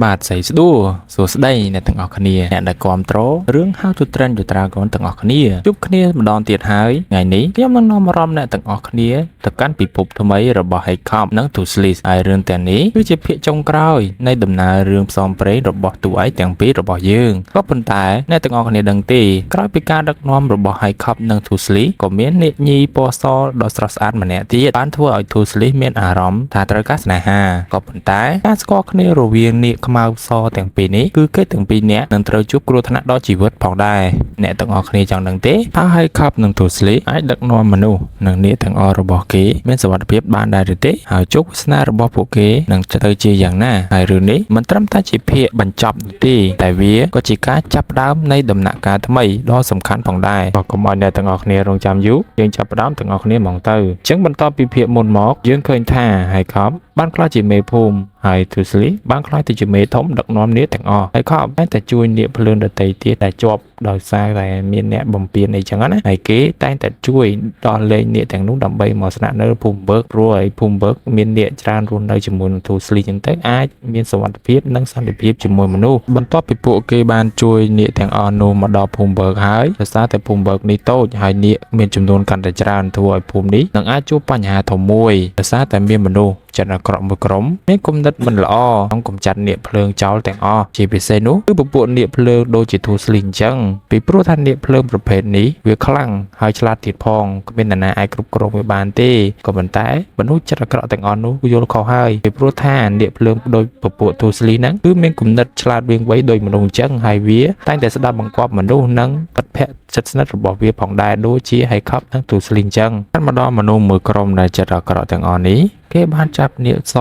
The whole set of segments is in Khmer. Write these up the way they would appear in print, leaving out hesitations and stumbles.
បាទស្រីស្ដួសួស្តីអ្នកទាំងអស់គ្នាអ្នកដែលគាំទ្ររឿង How to Train Your Dragon ទាំងអស់គ្នាជួបគ្នាម្ដងទៀតហើយថ្ងៃនេះខ្ញុំនឹងនាំអារម្មណ៍អ្នកទាំងអស់គ្នាទៅកាន់ពិភពថ្មីរបស់ Hiccup និង Toothless ហើយរឿងទាំងនេះគឺជាភាគចុងក្រោយនៃដំណើររឿងផ្សងព្រេងរបស់តួឯកទាំងពីររបស់យើងក៏ប៉ុន្តែអ្នកទាំងអស់គ្នាដឹងទេក្រោយពីការដឹកនាំរបស់ Hiccup និង Toothless ក៏មាននាគញីពណ៌សដ៏ស្រស់ស្អាតម្នាក់ទៀតបានធ្វើឲ្យ Toothless មានអារម្មណ៍ថាត្រូវការស្នេហាក៏ប៉ុន្តែការស្គាល់គ្នារវាងនាគខ្មៅសទាំងពីរនេះគឺគេទាំងពីរនាក់នឹងត្រូវជួបគ្រោះថ្នាក់ដល់ជីវិតផងដែរអ្នកទាំងអស់គ្នាចង់ដឹងទេថា Hiccup និង Toothless អាចដឹកនាំមនុស្សនិងនាគទាំងអស់របស់គេមានសុវត្ថិភាពបានដែរឬទេហើយជោគវាសនារបស់ពួកគេនឹងទៅជាយ៉ាងណាហើយរឿងនេះមិនត្រឹមតែជាភាគបញ្ចប់នោះទេតែវាក៏ជាការចាប់ផ្ដើមនៃដំណាក់កាលថ្មីដ៏សំខាន់ផងដែរក៏កុំឲ្យអ្នកទាំងអស់គ្នារងចាំយូរយើងចាប់ផ្ដើមទាំងអស់គ្នាហ្មងទៅអញ្ចឹងបន្ទាប់ពីភាគមុនមកយើងឃើញថា Hiccup បានក្លាយជាមេភូមិហើយ Toothless បានក្លាយទៅជាមេធំដឹកនាំនាគទាំងអស់ហើយខំតែតែជួយនាគភ្លើងដទៃទៀតដែលជាប់ដោយសារតែមានអ្នកបំពេញអីចឹងណាហើយគេតែងតែជួយដោះលែងនាគទាំងនោះដើម្បីមកស្នាក់នៅភូមិបើកព្រោះឯភូមិបើកមាននាគច្រើនរស់នៅជាមួយនឹង Toothless ចឹងទៅអាចមានសុវត្ថិភាពនិងសន្តិភាពជាមួយមនុស្សបន្ទាប់ពីពួកគេបានជួយនាគទាំងអស់នោះមកដល់ភូមិបើកហើយដោយសារតែភូមិបើកនេះតូចហើយនាគមានចំនួនកាន់តែច្រើនធ្វើឲ្យភូមិនេះនឹងអាចជួបបញ្ហាធំមួយដោយសារតែមានមនុស្សចិត្តអាក្រក់មួយក្រុមមានគំនិតមិនល្អក្នុងកំចាត់នាគភ្លើងចោលទាំងអស់ជាពិសេសនោះគឺពពួកនាគភ្លើងដូចជា Toothless អញ្ចឹងពីព្រោះថានាគភ្លើងប្រភេទនេះវាខ្លាំងហើយឆ្លាតទៀតផងគ្មាននរណាអាចគ្រប់គ្រងវាបានទេក៏ប៉ុន្តែមនុស្សចិត្តអាក្រក់ទាំងអស់នោះយល់ខុសហើយពីព្រោះថានាគភ្លើងដូចពពួក Toothless ហ្នឹងគឺមានគំនិតឆ្លាតវៀងវៃដូចមនុស្សអញ្ចឹងហើយវាតែងតែស្ដាប់បង្គាប់មនុស្សនិងមិត្តភក្តិជិតស្និទ្ធរបស់វាផងដែរដូចជា Hiccup និង Toothless អញ្ចឹងបានមកដល់មនុស្សមួយក្រុមដែលចិត្តអាក្រក់ទាំងអស់នេះគេបានចាប់នាគស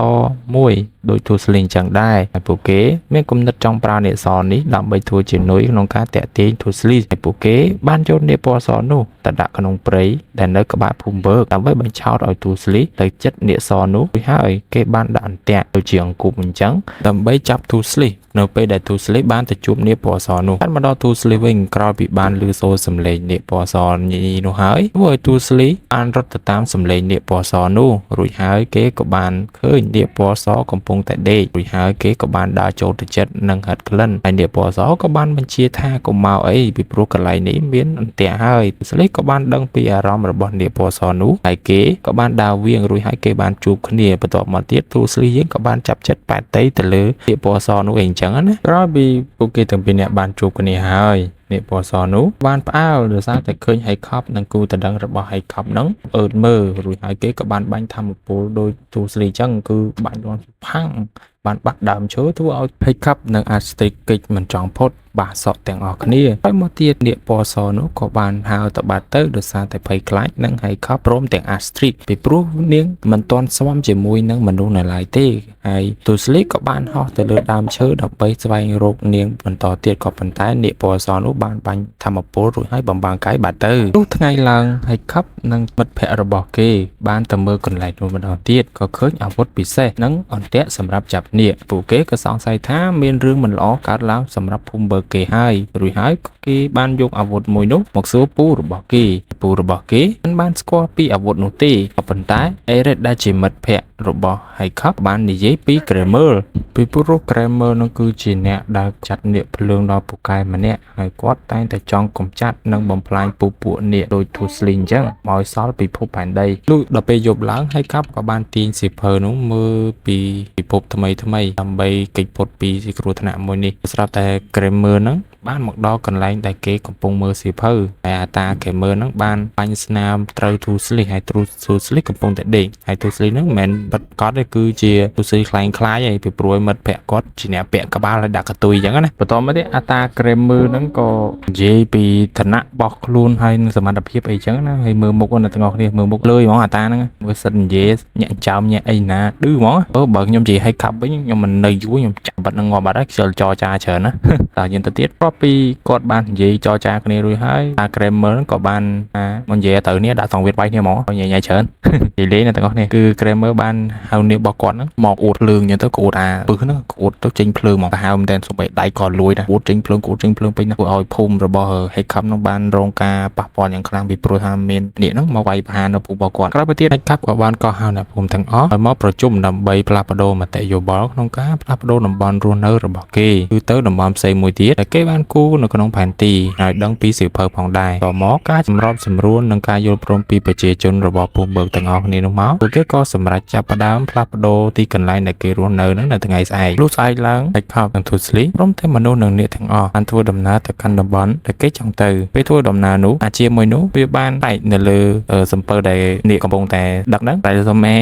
មួយដូច Toothless អញ្ចឹងដែរហើយពួកគេមានគំនិតចង់ប្រើនាគសនេះដើម្បីធ្វើជានុយក្នុងការតាក់ទាញ Toothless ហើយពួកគេបានយកនាគពណ៌សនោះទៅដាក់ក្នុងព្រៃដែលនៅក្បែរភូមិវើកដើម្បីបញ្ឆោតឲ្យ Toothless ទៅចិត្តនាគសនោះរួចហើយគេបានដាក់អន្ទាក់ដូចជាអង្គប់អញ្ចឹងដើម្បីចាប់ Toothless នៅពេលដែល Toothless បានទៅជួបនាគពណ៌សនោះបានមកដល់ Toothless វិញក្រោយពីបានឮសូរសំឡេងនាគពណ៌សញីនោះហើយធ្វើឲ្យ Toothless បានរត់ទៅតាមសំឡេងនាគពណ៌សនោះរួចហើយគេក៏បានឃើញនាគពណ៌សកំពុងតែដេករួចហើយគេក៏បានដើរចូលទៅចិត្តនិងហិតក្លិនហើយនាគពណ៌សក៏បានបញ្ជាថាកុំមកអីពីព្រោះកន្លែងនេះមានអន្ទាក់ហើយ Toothless ក៏បានដឹងពីអារម្មណ៍របស់នាគពណ៌សនោះហើយគេក៏បានដើរវៀងរួចហើយគេបានជួបគ្នាបន្ទាប់មកទៀត Toothless យើងក៏បានចាប់ចិត្តប៉ែតតីទៅលើនាគពណ៌សនោះឯងអញ្ចឹងណាក្រោយពីពួកគេទាំងពីរនាក់បានជួបគ្នាហើយនាគពណ៌សនោះបានផ្អើលដោយសារតែឃើញ Hiccup និងគូដណ្ដឹងរបស់ Hiccup ហ្នឹងអើតមើលរួចហើយគេក៏បានបាញ់ធម្មពលដោយ Toothless អញ្ចឹងគឺបាញ់ដល់ផាំងបានបាក់ដើមឈើធ្វើឲ្យ Hiccup និង Astrid គេចមិនចង់ផុតបាសក់ទាំងអស់គ្នាហើយមកទៀតនាគពណ៌សនោះក៏បានហើរទៅបាត់ទៅដោយសារតែភ័យខ្លាចនិង Hiccup ព្រមទាំង Astrid ពីព្រោះនាងមិនទាន់ស្មជាមួយនឹងមនុស្សនៅឡើយទេហើយ Toothless ក៏បានហោះទៅលើដើមឈើដើម្បីស្វែងរកនាងបន្តទៀតក៏ប៉ុន្តែនាគពណ៌សនោះបានបាញ់ធម្មពលរួចហើយបំបាំងកាយបាត់ទៅលុះថ្ងៃឡើង Hiccup និងមិត្តភក្តិរបស់គេបានទៅមើលកន្លែងនោះម្ដងទៀតក៏ឃើញអាវុធពិសេសនិងអន្ទាក់សម្រាប់ចាប់នាគពួកគេក៏សង្ស័យថាមានរឿងមិនល្អកើតឡើងសម្រាប់ភូមិបើគេហើយរួចហើយគេបានយកអាវុធមួយនោះមកសួរពូរបស់គេពូរបស់គេមិនបានស្គាល់ពីអាវុធនោះទេក៏ប៉ុន្តែអេរ៉េតដែលជាមិត្តភក្តិរបស់ Hiccup បាននិយាយពី Kramer ពីព្រោះ Kramer នោះគឺជាអ្នកដែលចាត់នាគភ្លើងដល់ពូកែម្នាក់ហើយគាត់តែងតែចង់កម្ចាត់និងបំផ្លាញពពួកនាគដូច Toothless អញ្ចឹងឲ្យសល់ពិភពផែនដីលុះដល់ពេលយប់ឡើង Hiccup ក៏បានទាញសៀវភៅនោះមើលពីពិភពថ្មីថ្មីដើម្បីគេចផុតពីគ្រោះថ្នាក់មួយនេះស្រាប់តែ Kramer ហ្នឹងបានមកដល់កន្លែងដែលគេកំពុងមើលសៀវភៅហើយអាតា Kramer ហ្នឹងបានបាញ់ស្នាមត្រូវ Toothless ហើយ Toothless កំពុងតែដេកហើយ Toothless ហ្នឹងមិនមែនបិទកត់ទេគឺជា Toothless ខ្លែងខ្លាយហើយពីព្រោះមិត្តភក្តិគាត់ជាអ្នកពាក់ក្បាលហើយដាក់កតុយអញ្ចឹងណាបន្តមកទៀតអាតា Kramer ហ្នឹងក៏និយាយពីឋានៈរបស់ខ្លួនហើយនឹងសមត្ថភាពអីចឹងណាហើយមើលមុខណាទាំងអស់គ្នាមើលមុខលើហ្មងអាតាហ្នឹងមើលសិននិយាយញាក់ចោមញាក់អីណាឌឺហ្មងអឺបើខ្ញុំនិយាយឲ្យខាប់វិញខ្ញុំមិននៅយូរខ្ញុំចាប់បាត់នឹងងាប់បាត់ហើយខ្ជិលចរចាច្រើនណាតើយើងទៅទៀត ទាប់ពីគាត់បាននិយាយចរចាគ្នារួចហើយតា Kramer ក៏បានថាមកនិយាយទៅនេះដាក់សង្វៀនវាយគ្នាហ្មងញ៉ៃញ៉ៃច្រើន និយាយលេងអ្នកទាំងអស់គ្នាគឺ Kramer បានហៅនាគរបស់គាត់ហ្នឹងមកអួតភ្លើងអញ្ចឹងទៅក៏អួតអាពឹសហ្នឹងក៏អួតទៅចេញភ្លើងមកសាហាវមែនតើសូម្បីដៃក៏លួយដែរអួតចេញភ្លើងក៏អួតចេញភ្លើងពេញណាស់ធ្វើឲ្យភូមិរបស់ Hiccup ហ្នឹងបានរងការប៉ះពាល់យ៉ាងខ្លាំងពីព្រោះថាមាននាគហ្នឹងមកវាយប្រហារនៅភូមិរបស់គាត់ក្រោយទៅទៀត Hiccup ក៏បានកោះហៅអ្នកភូមិទាំងអស់ឲ្យមកប្រជុំដើម្បីផ្លាស់ប្ដូរមតិយោបល់ក្នុងការផ្លាស់ប្ដូរតំបន់រស់នៅរបស់គេគឺទៅតំបន់ផ្សេងមួយទៀតដែលគេបានគូរនៅក្នុងផែនទីហើយដឹងពីសៀវភៅផងដែរតមកការសម្របសម្រួលនិងការយល់ព្រមពីប្រជាជនរបស់ភូមិបើកទាំងអស់គ្នានោះមកពួកគេក៏សម្រេចចាប់ផ្ដើមផ្លាស់ប្ដូរទីកន្លែងដែលគេរស់នៅហ្នឹងនៅថ្ងៃស្អែកលុះស្អែកឡើង Hiccup និង Toothless ព្រមទាំងមនុស្សនិងនាគទាំងអស់បានធ្វើដំណើរទៅកាន់តំបន់ដែលគេចង់ទៅពេលធ្វើដំណើរនោះអាជាមួយនោះវាបានបែកនៅលើសំពៅដែលនាគកំពុងតែដឹកហ្នឹងតែសុំម៉ែ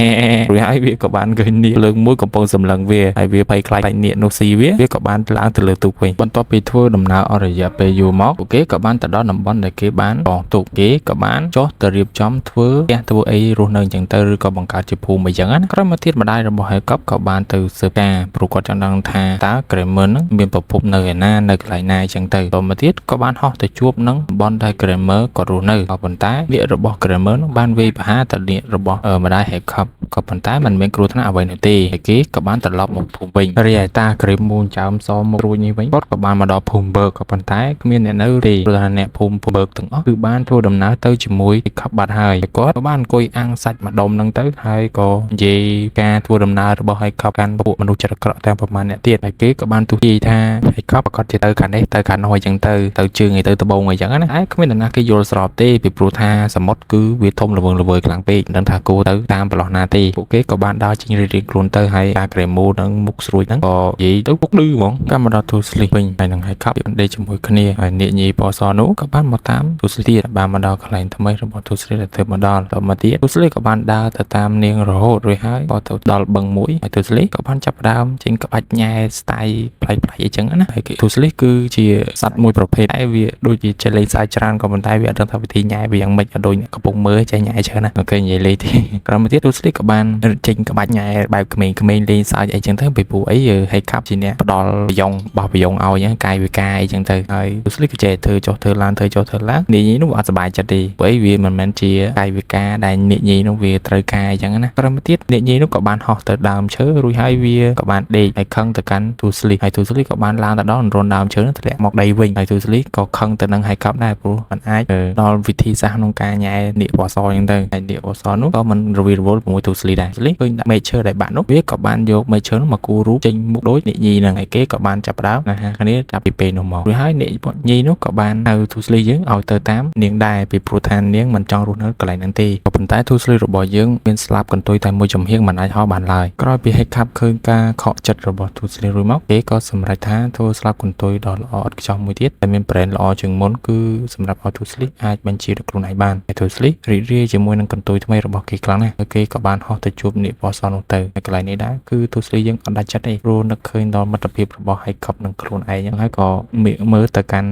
រួចហើយវាក៏បានឃើញនាគលើងមួយកំពុងសម្លឹងវាហើយវាភ័យខ្លាចនាគនោះស៊ីវាវាក៏បានឡើងទៅលើទូកវិញបន្ទាប់ពីធ្វើដំណើរអស់រយៈពេលយូរមកពួកគេក៏បានទៅដល់តំបន់ដែលគេបានបងទុកគេក៏បានចុះទៅរៀបចំធ្វើផ្ទះធ្វើអីរស់នៅអញ្ចឹងទៅឬក៏បង្កើតជាភូមិអីចឹងណាក្រោយមកទៀតម្ដាយរបស់ Hiccup ក៏បានទៅស៊ើបការព្រោះគាត់ចង់ដឹងថាតើ Kramer ហ្នឹងមានប្រភពនៅឯណានៅកន្លែងណាអញ្ចឹងទៅតមកទៀតក៏បានហោះទៅជួបនឹងតំបន់ដែល Kramer គាត់រស់នៅក៏ប៉ុន្តែនាគរបស់ Kramer នោះបានវាយប្រហារទៅនាគរបស់ម្ដាយ Hiccup ក៏ប៉ុន្តែมันមានគ្រោះថ្នាក់អ្វីនោះទេហើយគេក៏បានត្រឡប់មកភូមិវិញរីឯតា Grimoon ចើមសមុខរួចនេះវិញគាត់ក៏បានមកដល់ភូមិបើកក៏ប៉ុន្តែគ្មានអ្នកនៅទេព្រោះថាអ្នកភូមិបើកទាំងអស់គឺបានធ្វើដំណើរទៅជាមួយ Hiccup បាត់ហើយហើយគាត់ក៏បានអង្គុយអាំងសាច់ម្ដុំហ្នឹងទៅហើយក៏និយាយការធ្វើដំណើររបស់ Hiccup កាន់ពួកមនុស្សចិត្តអាក្រក់ទាំងប្រមាណអ្នកទៀតហើយគេក៏បានទូទាយថា Hiccup ប្រកាសជាទៅខាងនេះទៅខាងនោះអញ្ចឹងទៅទៅជើងឯទៅត្បូងអីចឹងណាតែគ្មាននរណាគេយល់ស្របទេពីព្រោះថាសមុទ្រគឺវាធំល្វឹងល្វើយខ្លាំងពេកមិនដឹងថាគួរទៅតាមប្រឡោះណាទេពួកគេក៏បានដើរចេញរៀងៗខ្លួនទៅហើយតាក្រេមូនឹងមុខស្រួចហ្នឹងក៏និយាយទៅពុកឌឺហ្មងកម្មមកដល់Toothless វិញហើយនឹង Hiccup បានដេកជាមួយគ្នាហើយនាគញីពណ៌សនោះក៏បានមកតាម Toothless ទៀតបានមកដល់កន្លែងថ្មីរបស់ Toothless ដែលទើបមកដល់តមកទៀត Toothless ក៏បានដើរទៅតាមនាងរហូតរួចហើយក៏ទៅដល់បឹងមួយហើយ Toothless ក៏បានចាប់ផ្ដើមចេញក្បាច់ញ៉ែ style ប្លែកៗអីចឹងណាហើយ Toothless គឺជាសត្វមួយប្រភេទតែវាដូចជាចេះលេងសើចច្រើនក៏ប៉ុន្តែវាអត់ដឹងថាវិធីញ៉ែវាយ៉ាងម៉េចអត់ដូចអ្នកកំពុងមើលចេះញ៉ែច្រើនណាOK និយាយលេងទេក្រោយមកទៀត Toothless ក៏បានចេញក្បាច់ញ៉ែបែបក្មេងៗលេងសើចអីចឹងទៅពីព្រោះអី Hiccup ជាអ្នកផ្ដល់ប្រយ៉ងបោះប្រយ៉ងឲ្យហ្នឹងកាយវិការអីចឹងទៅហើយ Toothless ក៏ចេះធ្វើចុះធ្វើឡើងធ្វើចុះធ្វើឡើងនាងនោះអត់សប្បាយចិត្តទេព្រោះអីវាមិនមែនជាកាយវិការដែលនាងនោះវាត្រូវការអីចឹងណាក្រោយមកទៀតនាងនោះក៏បានហោះទៅដើមឈើរួចហើយវាក៏បានដេកហើយខឹងទៅកាន់ Toothless ហើយ Toothless ក៏បានឡើងទៅដល់រនដើមឈើនោះធ្លាក់មកដីវិញហើយ Toothless ក៏ខឹងទៅនឹង Hiccup ដែរព្រោះมันអាចដល់វិធីសាស្ត្រក្នុងការញ៉ែនាគពណ៌សអញ្ចឹងទៅហើយនាគពណ៌សនោះក៏មិនរវីរវល់ជាមួយ Toothless ដែរ Toothless ឃើញដាក់មែកឈើដែលបាក់នោះវាក៏បានយកមែកឈើនោះមកគូររូបចេញមុខដូចនាគញីហ្នឹងហើយគេក៏បានចាប់ផ្ដើមណាហាគ្នាចាប់ពីពេលនោះមករួចហើយនាគញីនោះក៏បានហៅ Toothless យើងឲ្យទៅតាមនាងដែរពីព្រោះថានាងមិនចង់រស់នៅកន្លែងហ្នឹងទេក៏ប៉ុន្តែ Toothless របស់យើងមានស្លាប់កន្ទុយតែមួយចំហៀងមិនអាចហោះបានឡើយក្រោយពី Hiccup ឃើញការខកចិត្តរបស់ Toothless រួចមកគេក៏សម្រេចថាធ្វើស្លាប់កន្ទុយដ៏ល្អឥតខ្ចោះមួយទៀតដែលមាន brand ល្អជាងមុនគឺសម្រាប់ឲ្យ Toothless អាចបញ្ជាដល់ខ្លួនឯងបានហើយ Toothless រីករាយជាមួយនឹងកន្ទុយថ្មីរបស់គេខ្លាំងណាស់ហើយគេក៏បានហោះទៅជួបនាគពណ៌សនោះទៅហើយកន្លែងនេះដែរគឺ Toothless យើងអត់ដាច់ចិត្តទេព្រោះនឹកឃើញដល់មិត្តភាពរបស់ Hiccup នឹងខ្លួនឯងហ្នឹងហើយក៏ងាកមើលទៅកាន់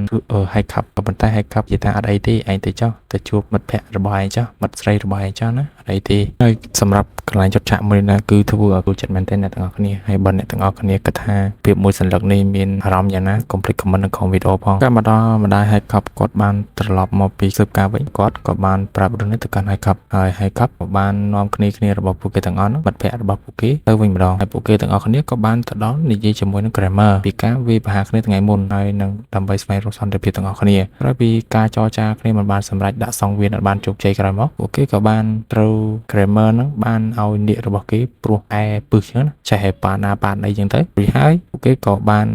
Hiccup ក៏ប៉ុន្តែ Hiccup និយាយថាអត់អីទេឯងទៅចុះទៅជួបមិត្តភ័ក្តិរបស់ឯងចុះមិត្តស្រីរបស់ឯងចុះណាអត់អីទេហើយសម្រាប់កន្លែងចុចឆាកមួយនេះគឺធ្វើឲ្យគួរចិត្តមែនទែនអ្នកទាំងអស់គ្នាហើយបើអ្នកទាំងអស់គ្នាគិតថាភាពមួយសន្លឹកនេះមានអារម្មណ៍យ៉ាងណាកុំភ្លេច comment នៅក្នុងវីដេអូផងកាលមកដល់ម្ដាយ Hiccup គាត់បានត្រឡប់មកពីស៊ើបការវិញគាត់ក៏បានប្រាប់រឿងនេះទៅកាន់ Hiccup ហើយ Hiccup ក៏បាននាំគ្នាគ្នារបស់ពួកគេទាំងអស់នោះមិត្តភ័ក្តិរបស់ពួកគេទៅវិញម្ដងហើយពួកគេទាំងអស់គ្នាក៏បានទៅដល់និយាយជាមួយនឹង Kramer ពីការវាយប្រហារគ្នាថ្ងៃមុនហើយនឹងដើម្បីស្វែងរកសន្តិភាពទាំងអស់គ្នាក្រោយពីការចរចាគ្នាមិនបានសម្រេចដាក់សង្វៀនអត់បានជោគជ័យក្រោយមកពួកគេក៏បានត្រូវ Kramer ហ្នឹងបានឲ្យនាគរបស់គេព្រោះអែពឹសចឹងណាចេះឲ្យប៉ាណាប៉ាណីចឹងទៅរួចហើយពួកគេក៏បាន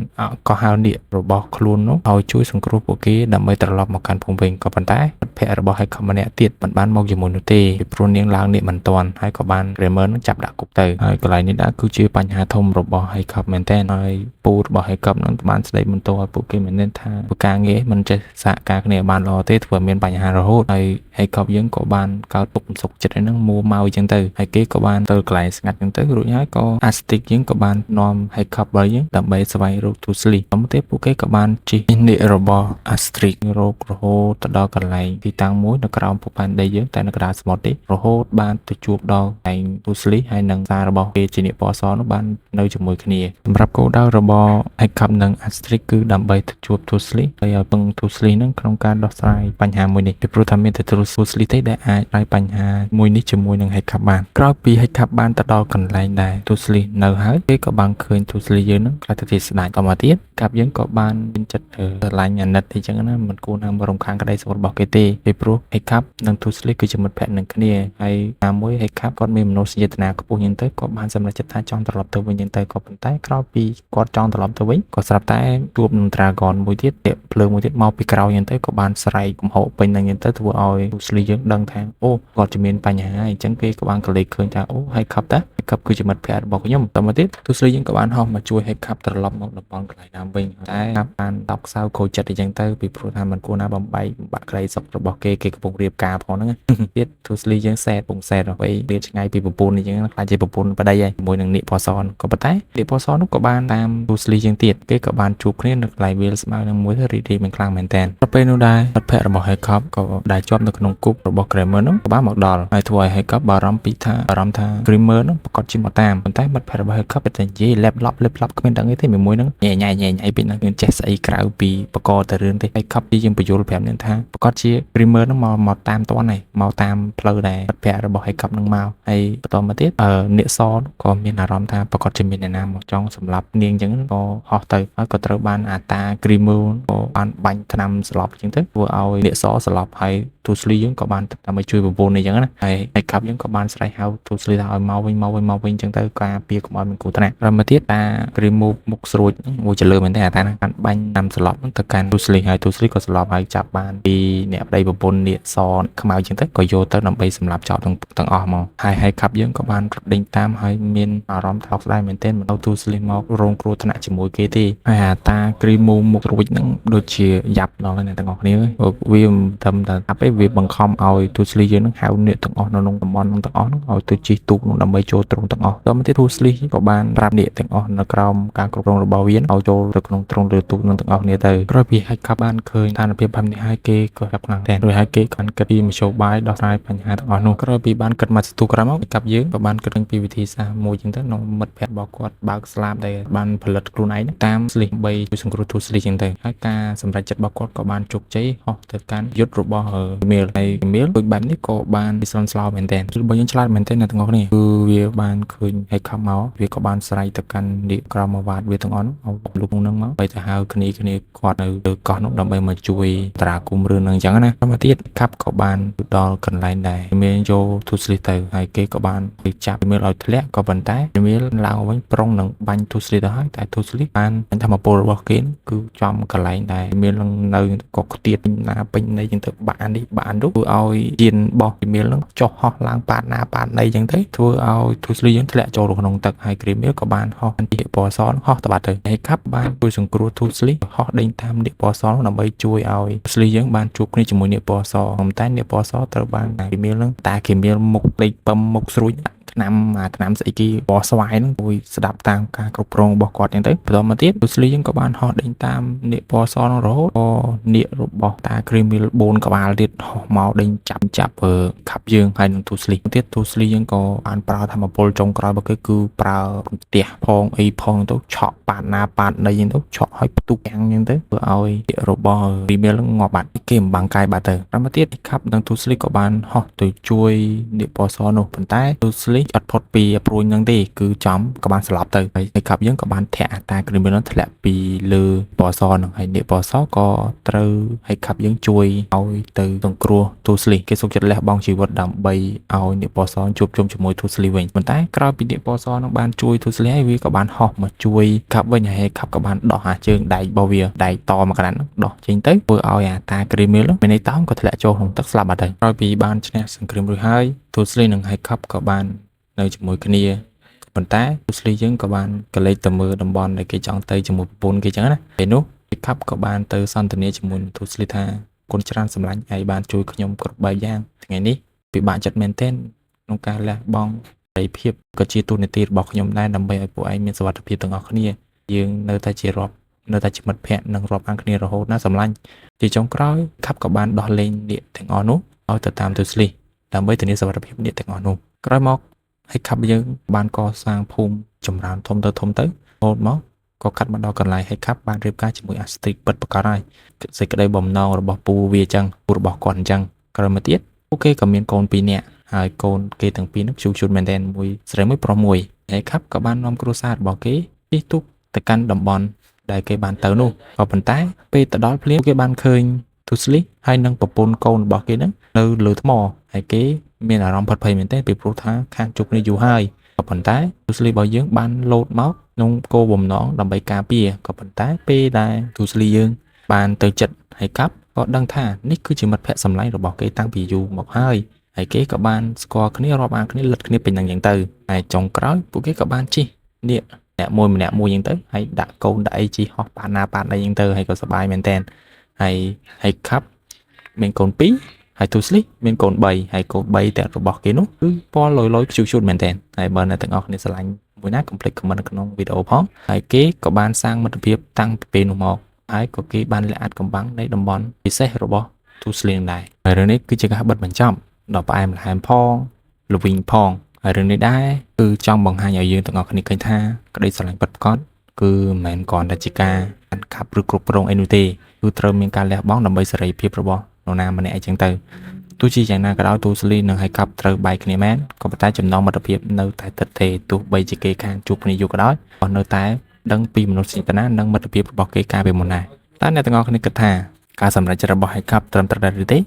ក៏ហៅនាគរបស់ខ្លួននោះឲ្យជួយសង្គ្រោះពួកគេដើម្បីត្រឡប់មកកាន់ភូមិវិញក៏ប៉ុន្តែមិត្តភ័ក្តិរបស់ Hiccup ម្នាក់ទៀតមិនបានមកជាមួយនោះទេពីព្រោះនាងឡើងនាគមិនទាន់ហើយក៏បាន Kramer នឹងចាប់ដាក់គុកទៅហើយកន្លែងនេះដែរគឺជាបញ្ហាធំរបស់ Hiccup មែនតើហើយពូរបស់ Hiccup នឹងបានស្ដីបន្ទោសឲ្យពួកគេមែនទែនថាធ្វើការងារមិនចេះសហការគ្នាបានល្អទេធ្វើឲ្យមានបញ្ហារហូត។ តហើយ Hiccup យើងក៏បានកើតទុកមិនសុខចិត្តហ្នឹងមួម៉ៅអញ្ចឹងទៅហើយគេក៏បានទៅកន្លែងស្ងាត់អញ្ចឹងទៅរួចហើយក៏ Astrid យើងក៏បាននាំ Hiccup របស់យើងដើម្បីស្វែងរក Toothless តាមទៀតពួកគេក៏បានជិះនាគរបស់ Astrid រករហូតទៅដល់កន្លែងទីតាំងមួយនៅក្រោមភពផែនដីយើងតែនៅកណ្ដាលសមុទ្រទេរហូតបានទៅជួបដល់កន្លែង Toothless ហើយនិងសាររបស់គេជានាគពណ៌សនោះបាននៅជាមួយគ្នាសម្រាប់គោលដៅរបស់ Hiccup និង Astrid គឺដើម្បីទៅជួប Toothless ហើយឲ្យពឹង Toothless នឹងក្នុងការដោះស្រាយបញ្ហាមួយនេះពីព្រោះថាមានតែ Toothless ទេដែលអាចស្រាយបញ្ហាមួយនេះជាមួយនឹង Hiccup បានក្រោយពី Hiccup បានទៅដល់កន្លែងដែល Toothless នៅហើយគេក៏បានឃើញ Toothless យើងនឹងក្លាយទៅជាស្ដេចតមកទៀត Hiccup យើងក៏បានមានចិត្តស្រឡាញ់អាណិតអីចឹងណាមិនគួរណាមករំខានក្តីសុខរបស់គេទេពីព្រោះ Hiccup និង Toothless គឺជាមិត្តភក្តិនឹងគ្នាហើយណាមួយ Hiccup គាត់មានមនោសញ្ចេតនាខ្ពស់ចឹងទៅក៏បានសម្រេចចិត្តថាចង់ត្រឡប់ទៅវិញចឹងទៅក៏ប៉ុន្តែក្រោយពីគាត់ចង់ត្រឡប់ទៅវិញក៏ស្រាប់តែជួបនឹង Dragon មួយទៀតទាភ្លើងមួយទៀតមកពីក្រោយចឹងទៅក៏បានស្រែកកំហុសពេញនឹងចឹងទៅធ្វើឲ្យ Toothless យើងដឹងថាអូគាត់จะមានបញ្ហាអញ្ចឹងគេក៏បានកលេចឃើញថាអូ Hiccup តា Hiccup គឺជាមិត្តភក្តិរបស់ខ្ញុំតមកទៀត Toothless យើងក៏បានហោះមកជួយ Hiccup ត្រឡប់មកតំបន់កន្លែងដើមវិញតែបានតោកសៅខូចចិត្តអីចឹងទៅពីព្រោះថាมันគួរណាបំបែកបំបាក់ក្តីសុខរបស់គេគេកំពុងរៀបការផងហ្នឹងទៀត Toothless យើងសែតពងសែតអ្វីរៀបឆ្ងាយពីប្រពន្ធអញ្ចឹងខ្លាចជាប្រពន្ធប្តីហើយជាមួយនឹងនាគពណ៌សក៏ប៉ុន្តែនាគពណ៌សនោះក៏បានតាម Toothless យើងទៀតគេក៏បានជួបគ្នានៅកន្លែងវាលស្មៅនឹងមួយទៅរីករាយមិនខ្លាំងមែនតើដល់ពេលនោះដែរមិត្តភក្តិរបស់ Hiccup ក៏ដែលជាប់នៅក្នុងគុករបស់ Grimmel នោះក៏បានមកដល់ហើយធ្វើឲ្យ Hiccup បារម្ភពីថាបារម្ភថា Grimmel នោះប្រកាសជាមកតាមប៉ុន្តែមិត្តភក្តិរបស់ Hiccup តែនិយាយលេបឡប់លេបឡប់គ្មានដឹងអីទេមួយហ្នឹងញ៉ែញ៉ែញ៉ែញ៉ៃពេកហ្នឹងមានចេះស្អីក្រៅពីបកទៅរឿងទេ Hiccup ទីយើងបញ្យល់ប្រាប់នឹងថាប្រកាសជា Grimmel ហ្នឹងមកមកតាមតន់ហើយមកតាមផ្លូវដែលមិត្តភក្តិរបស់ Hiccup ហ្នឹងមកហើយបន្តមកទៀតអឺនាគសក៏មានអារម្មណ៍ថាប្រកាសជាមានអ្នកណាមកចង់សម្លាប់នាងអញ្ចឹងក៏ហោះទៅហើយក៏ត្រូវបានអាតា Grimmel ក៏បានបាញ់ថ្នាំស្លាប់អញ្ចឹងទៅធ្វើឲ្យនាគសស្លាប់ហើយ Toothless យើងក៏បានដើម្បីជួយប្រពន្ធនេះអញ្ចឹងណាហើយ Hiccup យើងក៏បានស្រែកហៅ Toothless ថាឲ្យមកវិញមកវិញមកវិញអញ្ចឹងទៅការពារកុំឲ្យមានគ្រោះថ្នាក់ក្រោយមកទៀតតា Grimmel មុខស្រួចមួយចលើមែនទេអាតាហ្នឹងបានបាញ់ថ្នាំស្លាប់ហ្នឹងទៅកាន់ Toothless ហើយ Toothless ក៏ស្លាប់ហើយចាប់បានពីអ្នកប្តីប្រពន្ធនាគសខ្មៅអញ្ចឹងទៅក៏យកទៅដើម្បីសម្លាប់ចោលទាំងទាំងអស់មកហើយ Hiccup យើងក៏បានរត់ដេញតាមហើយមានអារម្មណ៍ថោកស្ដាយមែនទែនមិនឲ្យ Toothless មករងគ្រោះថ្នាក់ជាមួយគេទេហើយអាតា Grimmel មុខស្រួចហ្នឹងដូចជាយ៉ាប់ដល់ហើយអ្នកទាំងអស់គ្នាវាមិនត្រឹមតែអាប់ទេវាបង្ខំឲ្យ Toothless យើងហ្នឹងហៅនាគទាំងអស់នៅក្នុងតំបន់ហ្នឹងទាំងអស់ហ្នឹងឲ្យទៅជិះទូកនោះដើម្បីចូលទ្រុងទាំងអស់ដល់មកទៀត Toothless ក៏បានប្រាប់នាគទាំងអស់នៅក្រោមការគ្រប់គ្រងរបស់វាឲ្យចូលទៅក្នុងទ្រុងលើទូកហ្នឹងទាំងអស់គ្នាទៅក្រោយពី Hiccup បានឃើញស្ថានភាពបែបនេះហើយគេក៏ចាប់ខ្លាំងតែរួចហើយគេក៏បានគិតពីមធ្យោបាយដោះស្រាយបញ្ហាទាំងអស់នោះក្រោយពីបានគិតមកសន្ទុះក្រោយមក Hiccup យើងក៏បានគិតពីវិធីសាស្ត្រមួយចឹងទៅក្នុងមិត្តភក្តិរបស់គាត់បើកស្លាបដែលបានផលិតខ្លួនឯងតាម Slick ដើម្បីជួយសង្គ្រោះ Toothless ចឹងទៅហើយការសម្រេចចិត្តរបស់គាត់ក៏បានជោគជ័យហោះទៅកាន់យុទ្ធរបស់ Mil ហើយ Mil ដូចបែបនេះក៏បានពិសោធន៍ស្លោមែនទែនរបស់យើងឆ្លាតមែនទែនអ្នកទាំងអស់គ្នាគឺវាបានឃើញ Hiccup មកវាក៏បានស្រែកទៅកាន់នាគក្រមវ៉ាតវាទាំងអស់នោះឲ្យលុបនឹងមកបីទៅហៅគ្នាគ្នាគាត់នៅលើកោះនោះដើម្បីមកជួយតារាគុំរឿងនឹងអញ្ចឹងណាមកទៀត Hiccup ក៏បានដល់កន្លែងដែរមានយក Toothless ទៅហើយគេក៏បានទៅចាប់មានឲ្យធ្លាក់ក៏ប៉ុន្តែមានឡើងវិញប្រុងនឹងបាញ់ Toothless ទៅហើយតែ Toothless បានបាញ់ធម្មពលរបស់គេគឺចំកន្លែងដែរមាននឹងនៅក៏ខ្ទាតពេញណាពេញនៃចឹងទៅបាក់នេះបាក់នោះធ្វើឲ្យជៀនបោះមីលនឹងចុះហោះឡើងប៉ាតណាប៉ាតណីចឹងទៅធ្វើឲ្យ Toothless យើងធ្លាក់ចូលក្នុងទឹកហើយ Grimmel ក៏បានហោះពីពណ៌សហោះទៅបាត់ទៅហើយកាប់បានជួយសង្គ្រោះ Toothless ហោះដេញតាមនាគពណ៌សដើម្បីជួយឲ្យ Toothless យើងបានជួបគ្នាជាមួយនាគពណ៌សប៉ុន្តែនាគពណ៌សត្រូវបាន Grimmel នឹងតា Grimmel មុខលេខពឹមមុខស្រួចថ្នាំអាថ្នាំស្អីគេបស្វាយហ្នឹងជួយស្ដាប់តាមការគ្រប់គ្រងរបស់គាត់ចឹងទៅបន្តមកទៀត Toothless យើងក៏បានហោះដេញតាមនាគពណ៌សហ្នឹងរហូតក៏នាគរបស់តា Grimmel 4ក្បាលទៀតហោះមកដេញចាប់ចាប់ខាប់យើងហើយនឹង Toothless ទៀត Toothless យើងក៏បានប្រើធម្មពលចុងក្រោយរបស់គេគឺប្រើផ្ទះផងអីផងទៅឆក់ប៉ាតណាប៉ាតណីចឹងទៅឆក់ឲ្យផ្ទុះយ៉ាងចឹងទៅធ្វើឲ្យនាគរបស់ Grimmel ហ្នឹងងាប់បាត់គេមិនបាំងកាយបាត់ទៅតាមមកទៀតខាប់និង Toothless ក៏បានហោះទៅជួយនាគពណ៌សនោះប៉ុន្តែ Toothless អត់ផុតពីព្រួញហ្នឹងទេគឺចំក៏បានស្លាប់ទៅហើយខាប់យើងក៏បានធាក់អាតា Grimmel ហ្នឹងធ្លាក់ពីលើពណ៌សហ្នឹងហើយនាគពណ៌សក៏ត្រូវឲ្យខាប់យើងជួយឲ្យទៅសង្គ្រោះ Toothless គេសុខចិត្តលះបង់ជីវិតដើម្បីឲ្យនាគពណ៌សជួបជុំជាមួយ Toothless វិញប៉ុន្តែក្រោយពីនាគពណ៌សហ្នឹងបានជួយ Toothless ហើយវាក៏បានហោះមកជួយខាប់វិញហើយខាប់ក៏បានដោះអាជើងដែករបស់វាដែកតមកកណ្ដាលហ្នឹងដោះចេញទៅធ្វើឲ្យអាតា Grimmel មានន័យតោងក៏ធ្លាក់ចូលក្នុងទឹកស្លាប់បាត់ទៅក្រោយពីបានឈ្នះសង្គ្រាមរួចហើយ Toothless និង Hiccup ក៏បាននៅជាមួយគ្នាប៉ុន្តែ Toothless យើងក៏បានកលេចទៅមើលតំបន់ដែលគេចង់ទៅជាមួយប្រពន្ធគេចឹងណាពេលនោះ Hiccup ក៏បានទៅសន្ទនាជាមួយនឹង Toothless ថា គុណច្រើនសម្លាញ់ឯងបានជួយខ្ញុំគ្រប់បែបយ៉ាងថ្ងៃនេះពិបាកចិត្តមែនទែនក្នុងការលះបង់សេរីភាពក៏ជាតួនាទីរបស់ខ្ញុំដែរដើម្បីឲ្យពួកឯងមានសុវត្ថិភាពទាំងអស់គ្នាយើងនៅតែជារាប់នៅតែជាមិត្តភ័ក្តិនិងរាប់អានគ្នារហូតណាសម្លាញ់ជាចុងក្រោយខាប់ក៏បានដោះលែងនាគទាំងអស់នោះឲ្យទៅតាមទូស្លីដើម្បីធានាសុវត្ថិភាពនាគទាំងអស់នោះក្រោយមកហើយខាប់យើងបានកសាងភូមិចម្រើនធំទៅធំទៅរហូតមកក៏កាត់មកដល់កន្លែងហើយខាប់បានរៀបការជាមួយអាស្ទ្រីកពិតប្រាកដហើយសេចក្តីបំណងរបស់ពូវាអញ្ចឹងពូរបស់គាត់អញ្ចឹងក្រោយមកទៀតពួកគេក៏មានកូនពីរនាក់ហើយកូនគេទាំងពីរនោះជូតមែនទែនមួយស្រីមួយប្រុសមួយហើយខាប់ក៏បាននាំគ្រួសាររបស់គេជិះទូកទៅកាន់តំបន់ដែលគេបានទៅនោះក៏ប៉ុន្តែពេលទៅដល់ភ្លាមគេបានឃើញទូស្លីហើយនិងប្រពន្ធកូនរបស់គេហ្នឹងនៅលើថ្មហើយគេមានអារម្មណ៍ផិតភ័យមែនទែនពីព្រោះថាខានជួបគ្នាយូរហើយក៏ប៉ុន្តែទូស្លីរបស់យើងបានលោតមកក្នុងគោលបំណងដើម្បីការពារក៏ប៉ុន្តែពេលដែលទូស្លីយើងបានទៅចិត្តហើយកាប់ក៏ដឹងថានេះគឺជាមិត្តភ័ក្តិសម្លាញ់របស់គេតាំងពីយូរមកហើយហើយគេក៏បានស្គាល់គ្នារាប់អានគ្នាលិតគ្នាពេញនឹងយ៉ាងទៅហើយចុងក្រោយពួកគេក៏បានជិះនាគអ្នកមួយម្នាក់មួយយ៉ាងទៅហើយដាក់កូនដាក់អីជិះហោះប៉ាណាប៉ាណីយ៉ាងទៅហើយក៏សប្បាយមែនតែនហើយហើយខាប់មានកូន2ហើយទូស្លីមានកូន3ហើយកូន3ទាំងរបស់គេនោះគឺពណ៌លយលយខ្ជូតខ្ជូតមែនតែនហើយបើអ្នកទាំងអស់គ្នាស្រឡាញ់មួយណាកុំភ្លេច comment នៅក្នុងវីដេអូផងហើយគេក៏បានសាងមិត្តភាពតាំងពីពេលនោះមកហើយក៏គេបានលាក់អាថ៌កំបាំងនៃតំបន់ពិសេសរបស់ទូស្លៀងដែរហើយរឿងនេះគឺជាការបិទបញ្ចប់ដ៏ផ្អែមល្ហែមផងល្វីងផងហើយរឿងនេះដែរគឺចង់បង្ហាញឲ្យយើងទាំងអស់គ្នាឃើញថាក្តីស្រឡាញ់ពិតប្រាកដគឺមិនមែនគ្រាន់តែជាការកាន់កាប់ឬគ្រប់គ្រងអីនោះទេគឺត្រូវមានការលះបង់ដើម្បីសេរីភាពរបស់នរណាម្នាក់អីចឹងទៅទោះជាយ៉ាងណាក៏ដោយទូស្លីនិងហៃកាប់ត្រូវបែកគ្នាមែនក៏ប៉ុន្តែចំណងមិត្តភាពនៅតែទិដ្ឋទេទោះបីជាគេខានជួបគ្នាយូរក៏ដោយក៏នៅតែដឹងពីមនោសញ្ចេតនានិងមិត្តភាពរបស់គេកាលពីមុនដែរតើអ្នកទាំងអស់គ្នាគិតថាការសម្រេចចិត្តរបស់ហៃកាប់ត្រឹមត្រូវដែរឬទេ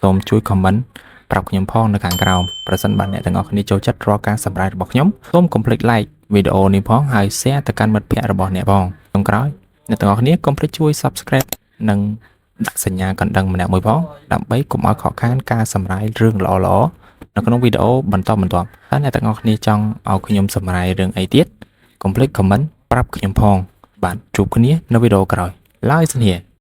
សូមជួយ comment ប្រាប់ខ្ញុំផងនៅខាងក្រោមប្រសិនបើអ្នកទាំងអស់គ្នាចូលចិត្តរាល់ការសម្រេចរបស់ខ្ញុំសូមកុំភ្លេច like វីដេអូនេះផងហើយ share ទៅកាន់មិត្តភ័ក្តិរបស់អ្នកផងចុងក្រោយអ្នកទាំងអស់គ្នាកុំភ្លេចជួយ subscribe និងដាក់សញ្ញាកណ្ដឹងម្នាក់មួយផងដើម្បីកុំឲ្យខកខានការសម្រាយរឿងល្អៗនៅក្នុងវីដេអូបន្តបន្ទាប់តើអ្នកទាំងអស់គ្នាចង់ឲ្យខ្ញុំសម្រាយរឿងអីទៀតកុំភ្លេច comment ប្រាប់ខ្ញុំផងបាទជួបគ្នានៅវីដេអូក្រោយឡើយសិនហៀ។